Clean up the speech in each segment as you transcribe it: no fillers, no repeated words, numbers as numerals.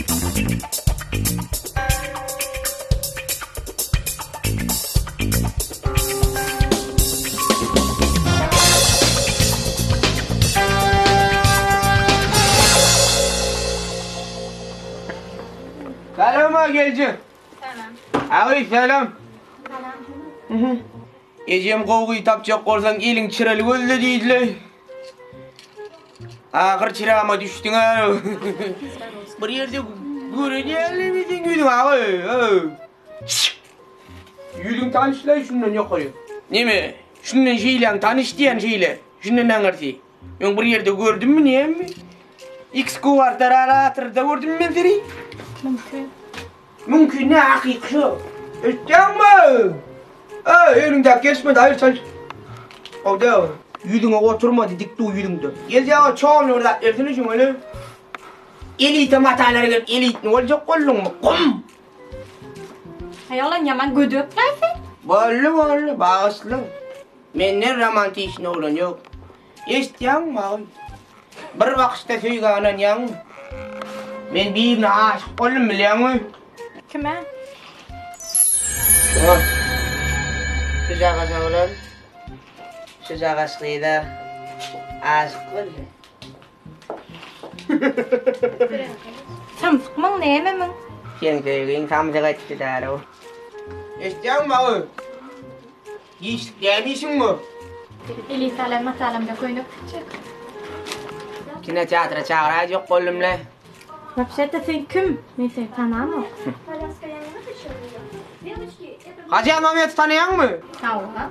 Salam a gelje. Salam. Agy salam. Salam. Ejem gowy tapjak bolsaň eliň çyraly gözle diýdiler. Ahyr çyrama düşdüň-ä. Bir ýerde gören ýaly seň ýüzüň agy. Ýüzüň tanyşlaý şundan ýokary. Neme? Şundan şeýläň tanyş diýen şeýle. Şundan aňyrsy. Öň bir ýerde gördümmi näme? X kwartaralatyrda gördüm men seni. Mümkin. Mümkin ne hakyky şu. Eşitýäňmi? Ey, eliňdäki gelişmedi, aýyr çalyş. Gowda. Ýüzüňe oturmady, dik dur ýüzüňde. Gelýä, çoğun bir zat bersene şuňa öyle. Elite matalara gelip elitni boljak bolduňmy? Gum! Aý oglan ýaman gödekläý sen. Boldy, boldy, bagyşla. Menden romantiçny oglan ýok. Eşitýäňmi, bagy? Bir bakyşda söýgä ynanýaňmy? Men birine aşyk boldum, bilýäňmi? Kime? Şuňa. Şujagaş oglan, şujagaş gyza aşyk boldy. Samsykmyň nämemiň? Seň söýgiň samsyk etdi däl-ow. Eşitýäňmi, bagy? Giçlik näme işiň bu? Elita bilen matalamda köýnek tikjek. Kinoteatra çagyraýjak boldum-le. Wapşe-de sen kim? Men seni tanamok. Hajy Mameti tanaýaňmy? Hawa.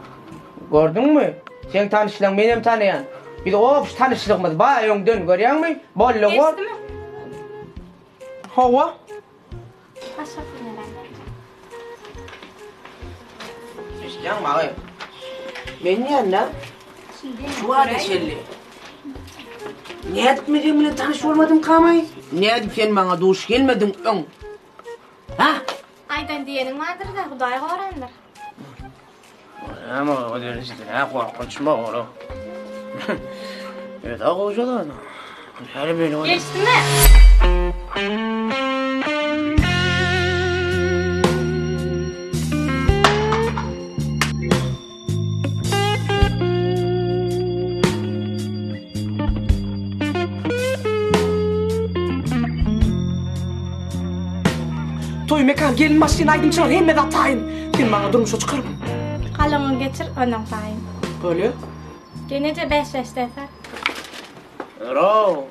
Gördüňmi? Seň tanyşlaň menem tanaýan. Biz obşy tanyşlygymyz bar öňden, görýäňmi? Boldy, gor. Geçdimi? Hawa. Başgasyny näme? Eşidýäňmi agy? Men diýende şu wagta çenli nädip men seň bilen tanyş bolmadym kamaý? Nädip sen maňa duş gelmediň öň? Ha? Aýdan diýeniň bardyr-da, Hudaý gorandyr. Näme o derejede nä gorkunçmy ola? Öde gowja da. Näme beni Geçdimi? Toý mekan, gelin maşyn, aýdymçylar hemme zat taýyn. Sen maňa durmuşa çykarmyň? Galyňy geçir, onuň taýyn. Bolýa. Gelneje bäş bäşden sat. Ro.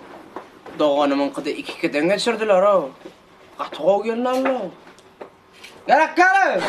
Doganymyňkyda iki-ikiden geçirdiler-ow. Gaty gowy gelin aldy. Gerek gel!